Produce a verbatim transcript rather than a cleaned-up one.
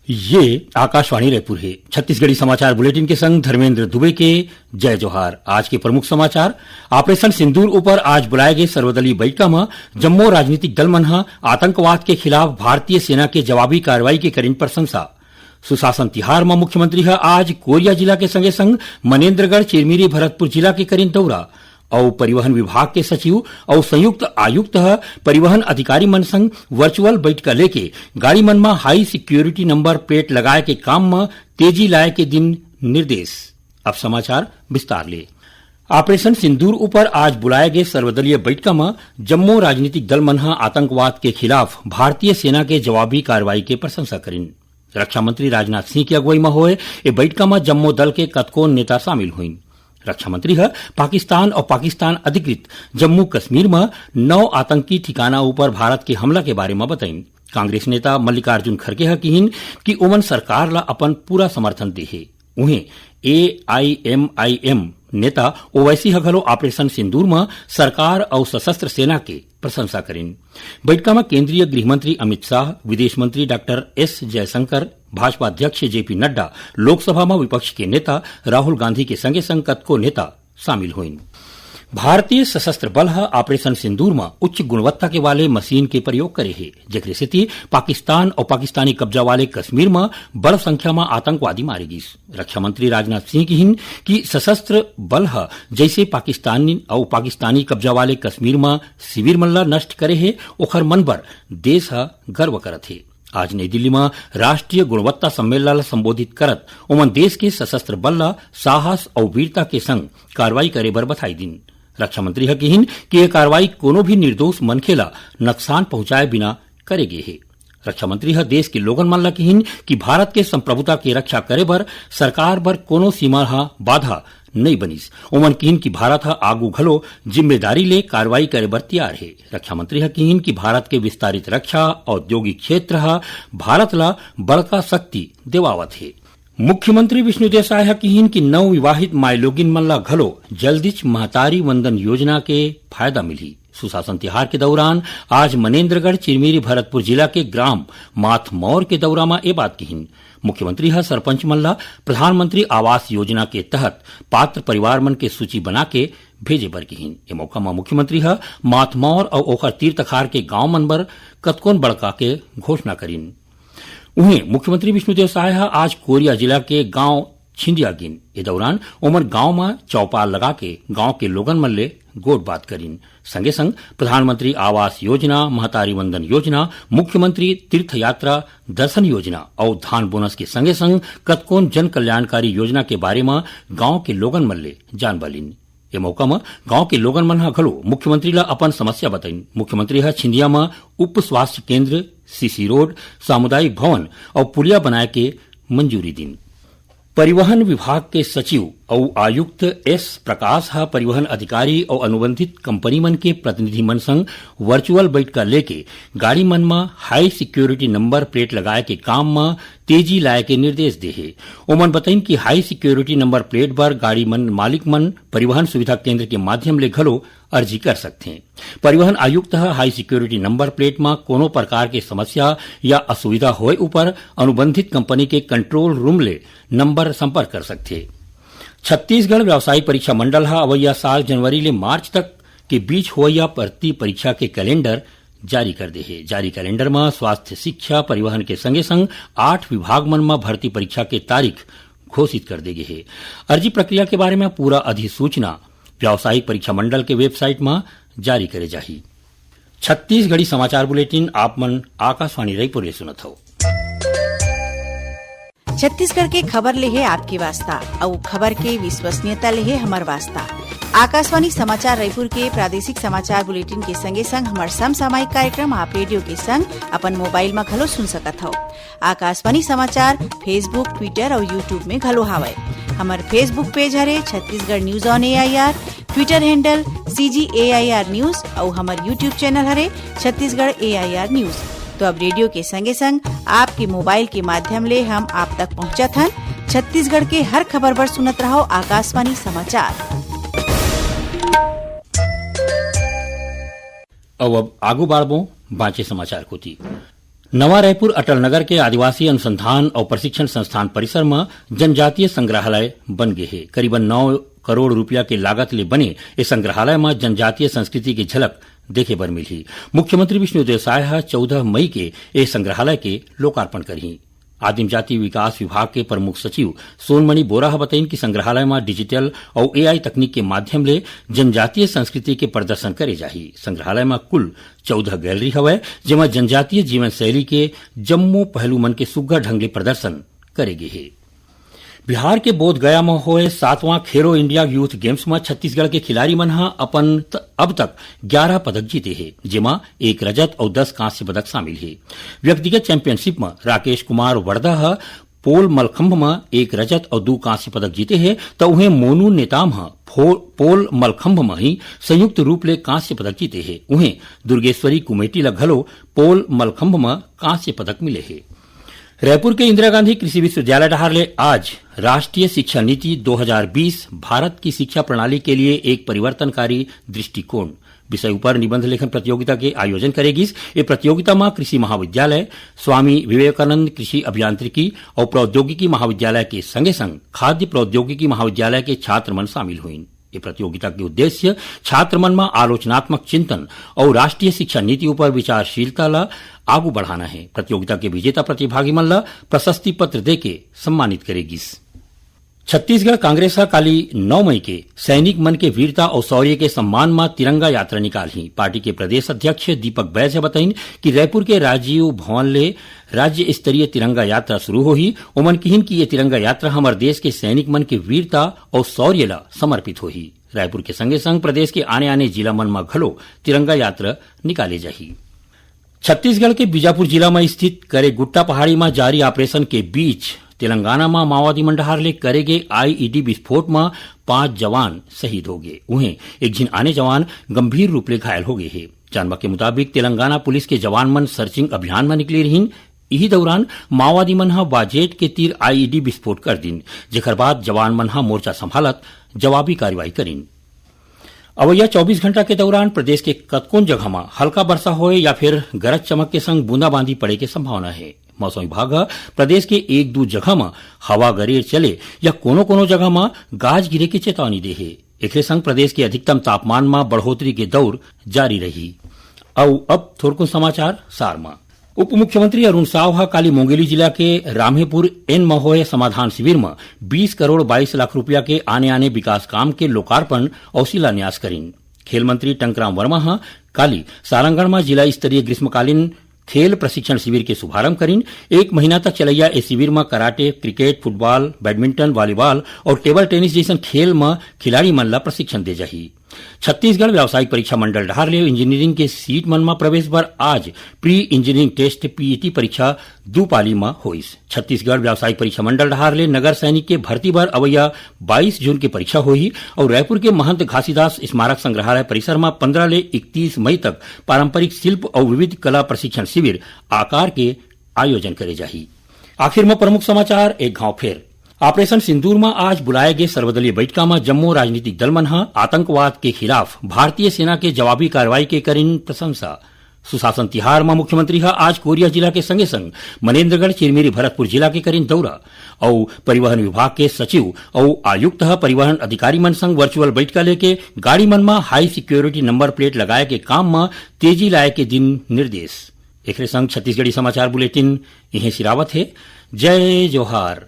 ये आकाशवाणी रायपुर हे। छत्तीसगढ़ी समाचार बुलेटिन के संग धर्मेंद्र दुबे के जय जोहार। आज के प्रमुख समाचार। ऑपरेशन सिंदूर ऊपर आज बुलाए गए सर्वदलीय बैठका म जम्मो राजनीतिक दल मन ह आतंकवाद के खिलाफ भारतीय सेना के जवाबी कार्रवाई के करिन प्रशंसा। सुशासन तिहार म मुख्यमंत्री ह आज कोरिया जिला के संगे संग मनेन्द्रगढ़, चिरमिरी, भरतपुर जिला के करिन दौरा। अउ परिवहन विभाग के सचिव अउ संयुक्त आयुक्त ह परिवहन अधिकारी मन संग वर्चुअल बैठका लेके गाड़ी मन म हाई सिक्योरिटी नंबर प्लेट लगाए के काम म तेजी लाए के दिन निर्देश। अब समाचार विस्तार ले। ऑपरेशन सिंदूर ऊपर आज बुलाए गए सर्वदलीय बैठका म जम्मो राजनीतिक दल मन ह आतंकवाद के खिलाफ भारतीय सेना के जवाबी कार्रवाई के प्रशंसा करिन। रक्षा मंत्री राजनाथ सिंह की अगुवाई म होए ए बैठका म जम्मो दल के कतकोन नेता शामिल होइन। रक्षा मंत्री ह पाकिस्तान अउ पाकिस्तान अधिकृत जम्मू कश्मीर म नौ आतंकी ठिकाना ऊपर भारत के हमला के बारे म बताइन। कांग्रेस नेता मल्लिकार्जुन खड़गे ह किहिन कि ओमन सरकार ल अपन पूरा समर्थन दे हे। उहें एआईएमआईएम नेता ओवैसी ह घलो ऑपरेशन सिंदूर म सरकार अउ सशस्त्र सेना के प्रशंसा करिन। बैठका म केंद्रीय गृह मंत्री अमित शाह, विदेश मंत्री डॉक्टर एस जयशंकर, भाजपा अध्यक्ष जेपी नड्डा, लोकसभा म विपक्ष के नेता राहुल गांधी के संगे संग कतको नेता शामिल होइन। भारतीय सशस्त्र बल ह ऑपरेशन सिंदूर म उच्च गुणवत्ता के वाले मशीन के प्रयोग करे हे, जेकरे सेती पाकिस्तान अउ पाकिस्तानी कब्जा वाले कश्मीर म बड़ संख्या म आतंकवादी मारे गिस। रक्षा मंत्री राजनाथ सिंह किहिन कि सशस्त्र बल ह जइसे पाकिस्तानी अउ पाकिस्तानी कब्जा वाले कश्मीर म शिविर मन ल नष्ट करे हे, ओखर मन बर देश ह गर्व करत हे। आज नई दिल्ली म राष्ट्रीय गुणवत्ता सम्मेलन ल संबोधित करत ओमन देश के सशस्त्र बल ल साहस अउ वीरता के संग कार्रवाई करे बर बधाई दिन। रक्षा मंत्री ह किहिन कि यह कार्रवाई कोनो भी निर्दोष मनखे ल नुकसान पहुंचाए बिना करे गे हे। रक्षा मंत्री ह देश के लोगन मन ल किहिन कि भारत के संप्रभुता के रक्षा करे बर सरकार बर कोनो सीमा ह बाधा नइ बनिस। ओमन किहिन कि भारत ह आगू घलो जिम्मेदारी ले कार्रवाई करे बर तैयार हे। रक्षा मंत्री ह किहिन कि भारत के विस्तारित रक्षा औद्योगिक क्षेत्र ह भारत ल बड़का शक्ति देवावत हे। मुख्यमंत्री विष्णुदेव साय ह किहिन कि नवविवाहित माईलोगिन मन ल घलो जल्दीच महतारी वंदन योजना के फायदा मिलही। सुशासन तिहार के दौरान आज मनेन्द्रगढ़ चिरमिरी भरतपुर जिला के ग्राम माथमौर के दौरा म ए बात किहिन। मुख्यमंत्री ह सरपंच मन ल प्रधानमंत्री आवास योजना के तहत पात्र परिवार मन के सूची बना के भेजे बर किहिन। ए मौका म मुख्यमंत्री ह माथमौर अउ ओखर तीर तखार के गांव मन बर कतकोन बड़का के घोषणा करिन। उहें मुख्यमंत्री विष्णुदेव साय ह आज कोरिया जिला के गांव छिंदिया गिन। ए दौरान ओमन गांव म चौपाल लगा के गांव के लोगन मन ले गोठ बात करिन। संगे संग प्रधानमंत्री आवास योजना, महतारी वंदन योजना, मुख्यमंत्री तीर्थ यात्रा दर्शन योजना अउ धान बोनस के संगे संग कतकोन जन कल्याणकारी योजना के बारे म गांव के लोगन मन ले जान बलिन। ए मौका म गांव के लोगन मन ह घलो मुख्यमंत्री ल अपन समस्या बताइन। मुख्यमंत्री ह छिंदिया म उप स्वास्थ्य केंद्र, सीसी रोड, सामुदायिक भवन अउ पुलिया बनाए के मंजूरी दिन। परिवहन विभाग के सचिव अउ आयुक्त एस प्रकाश ह परिवहन अधिकारी अउ अनुबंधित कंपनी मन के प्रतिनिधि मन संग वर्चुअल बैठका लेके गाड़ी मन म हाई सिक्योरिटी नंबर प्लेट लगाए के काम म तेजी लाए के निर्देश दे हे। ओमन बताइन कि हाई सिक्योरिटी नंबर प्लेट बर गाड़ी मन मालिक मन परिवहन सुविधा केंद्र के माध्यम ले घलो अर्जी कर सकथें। परिवहन आयुक्त ह हाई सिक्योरिटी नंबर प्लेट म कोनो प्रकार के समस्या या असुविधा होए ऊपर अनुबंधित कंपनी के कंट्रोल रूम ले नंबर संपर्क कर सकथे। छत्तीसगढ़ व्यावसायिक परीक्षा मंडल ह अवइया साल जनवरी ले मार्च तक के बीच होवइया भर्ती परीक्षा के कैलेंडर जारी कर दे हे। जारी कैलेंडर म स्वास्थ्य, शिक्षा, परिवहन के संगे संग आठ विभाग मन म भर्ती परीक्षा के तारीख घोषित कर दे गे हे। अर्जी प्रक्रिया के बारे म पूरा अधिसूचना व्यावसायिक परीक्षा मंडल के वेबसाइट म जारी करे जाही। छत्तीसगढ़ी समाचार बुलेटिन आप मन आकाशवाणी रायपुर ले सुनत हव। छत्तीसगढ़ के खबर ले हे आपके वास्ता, अउ खबर के विश्वसनीयता ले हे हमर वास्ता। आकाशवाणी समाचार रायपुर के प्रादेशिक समाचार बुलेटिन के संगे संग हमर समसामयिक कार्यक्रम आप रेडियो के संग अपन मोबाइल म घलो सुन सकत हव। आकाशवाणी समाचार Facebook, Twitter अउ YouTube में घलो हावय। हमर Facebook पेज हरे Chhattisgarh news on AIR, Twitter handle CG AIR news अउ हमर YouTube चैनल हरे छत्तीसगढ़ एआईआर न्यूज। तो अब रेडियो के संगे संग आपके मोबाइल के माध्यम ले हम आप तक पहुंचत हन। छत्तीसगढ़ के हर खबर बर सुनत रहव आकाशवाणी समाचार। अउ अब आगू बाढ़बो बांचे समाचार कोती। नवा रायपुर अटल नगर के आदिवासी अनुसंधान अउ प्रशिक्षण संस्थान परिसर म जनजातीय संग्रहालय बन गे हे। करीबन नौ करोड़ रुपया के लागत ले बने ए संग्रहालय म जनजातीय संस्कृति के झलक देखे बर मिलही। मुख्यमंत्री विष्णुदेव साय ह चौदह मई के ए संग्रहालय के लोकार्पण करही। आदिम जाति विकास विभाग के प्रमुख सचिव सोनमणि बोरा ह बतइन कि संग्रहालय म डिजिटल अउ एआई तकनीक के माध्यम ले जनजातीय संस्कृति के प्रदर्शन करे जाही। संग्रहालय म कुल चौदह गैलरी हवय, जेमा जनजातीय जीवन शैली के जम्मो पहलू मन के सुग्घर ढंग ले प्रदर्शन करे गे हे। बिहार के बोधगया म होए सातवां खेलो इंडिया यूथ गेम्स म छत्तीसगढ़ के खिलाड़ी मन ह अपन त-, अब तक ग्यारह पदक जीते हे, जेमा एक रजत अउ दस कांस्य पदक शामिल हे। व्यक्तिगत चैंपियनशिप म राकेश कुमार वर्धा ह पोल मलखंभ म एक रजत अउ दू कांस्य पदक जीते हे, त उहें मोनू नेताम ह फो-, पोल मलखंभ म ही संयुक्त रूप ले कांस्य पदक जीते हे। उहें दुर्गेश्वरी कुमेटी ल घलो पोल मलखंभ म कांस्य पदक मिले हे। रायपुर के इंदिरा गांधी कृषि विश्वविद्यालय डहार ले आज राष्ट्रीय शिक्षा नीति दो हज़ार बीस भारत की शिक्षा प्रणाली के लिए एक परिवर्तनकारी दृष्टिकोण विषय ऊपर निबंध लेखन प्रतियोगिता के आयोजन करे गिस। ए प्रतियोगिता म कृषि महाविद्यालय, स्वामी विवेकानंद कृषि अभियांत्रिकी अउ प्रौद्योगिकी महाविद्यालय के संगे-संग खाद्य प्रौद्योगिकी महाविद्यालय के छात्र मन शामिल होइन। ए प्रतियोगिता के उद्देश्य छात्र मन म आलोचनात्मक चिंतन अउ राष्ट्रीय शिक्षा नीति ऊपर विचारशीलता ल आगू बढ़ाना हे। प्रतियोगिता के विजेता प्रतिभागी मन ल प्रशस्ति पत्र देके सम्मानित करे गिस। छत्तीसगढ़ कांग्रेस ह काली नौ मई के सैनिक मन के वीरता अउ शौर्य के सम्मान म तिरंगा यात्रा निकालही। पार्टी के प्रदेश अध्यक्ष दीपक बैज ह बतइन कि रायपुर के राजीव भवन ले राज्य स्तरीय तिरंगा यात्रा शुरू होही। ओमन किहिन कि ये तिरंगा यात्रा हमर देश के सैनिक मन के वीरता अउ शौर्य ल समर्पित होही। रायपुर के संगे संग प्रदेश के आने-आने जिला मन म घलो तिरंगा यात्रा निकाले जाही। छत्तीसगढ़ के बीजापुर जिला म स्थित करेगुट्टा पहाड़ी म जारी ऑपरेशन के बीच तेलंगाना म माओवादी मन डहार ले करे गे आईईडी विस्फोट म पांच जवान शहीद हो गे। उहें, एक झिन आने जवान गंभीर रूप ले घायल हो गे हे। जानबा के मुताबिक, तेलंगाना पुलिस के जवान मन सर्चिंग अभियान म निकले रिहिन। इही दौरान माओवादी मन ह वाजेट के तीर आईईडी विस्फोट कर दिन, जेकर बाद जवान मन ह मोर्चा संभालत जवाबी कार्रवाई करिन। अवइया चौबीस घंटा के दौरान प्रदेश के कतकोन जगह म हल्का वर्षा होए या फिर गरज चमक के संग बूंदाबांदी पड़े के संभावना हे। मौसम विभाग ह प्रदेश के एक दू जगह म हवा गरेर चले या कोनो-कोनो जगह म गाज गिरे के चेतावनी दे हे। एकरे संग प्रदेश के अधिकतम तापमान म बढ़ोतरी के दौर जारी रही। अउ अब थोरकुन समाचार सार म। उप मुख्यमंत्री अरुण साव ह काली मुंगेली जिला के राम्हेपुर एन म होए समाधान शिविर म बीस करोड़ बाईस लाख रुपया के आने-आने विकास काम के लोकार्पण अउ शिलान्यास करिन। खेल मंत्री टंकराम वर्मा ह काली सारंगढ़ म जिला स्तरीय ग्रीष्मकालीन खेल प्रशिक्षण शिविर के शुभारंभ करिन। एक महीना तक चलइया ए शिविर म karate, cricket, football, badminton, volleyball अउ टेबल टेनिस जइसन खेल म खिलाड़ी मन ल प्रशिक्षण दे जाही। छत्तीसगढ़ व्यावसायिक परीक्षा मंडल डहार ले इंजीनियरिंग के सीट मन म प्रवेश बर आज प्री इंजीनियरिंग टेस्ट, पीईटी, परीक्षा दू पाली म होइस। छत्तीसगढ़ व्यावसायिक परीक्षा मंडल डहार ले नगर सैनिक के भर्ती बर अवइया बाईस जून के परीक्षा होही अउ रायपुर के महंत घासीदास स्मारक संग्रहालय परिसर म पंद्रह ले इकतीस मई तक पारंपरिक शिल्प अउ विविध कला प्रशिक्षण शिविर आकार के आयोजन करे जाही। आखिर म प्रमुख समाचार एक घांव फेर। ऑपरेशन सिंदूर म आज बुलाए गे सर्वदलीय बैठका म जम्मो राजनीतिक दल मन ह आतंकवाद के खिलाफ भारतीय सेना के जवाबी कार्रवाई के करिन प्रशंसा। सुशासन तिहार म मुख्यमंत्री ह आज कोरिया जिला के संगे संग मनेन्द्रगढ़, चिरमिरी, भरतपुर जिला के करिन दौरा अउ परिवहन विभाग के सचिव अउ आयुक्त ह परिवहन अधिकारी मन संग वर्चुअल बैठका लेके गाड़ी मन म हाई सिक्योरिटी नंबर प्लेट लगाए के काम म तेजी लाए के दिन निर्देश। एकरे संग छत्तीसगढ़ी समाचार बुलेटिन इहें सिरावत हे। जय जोहार।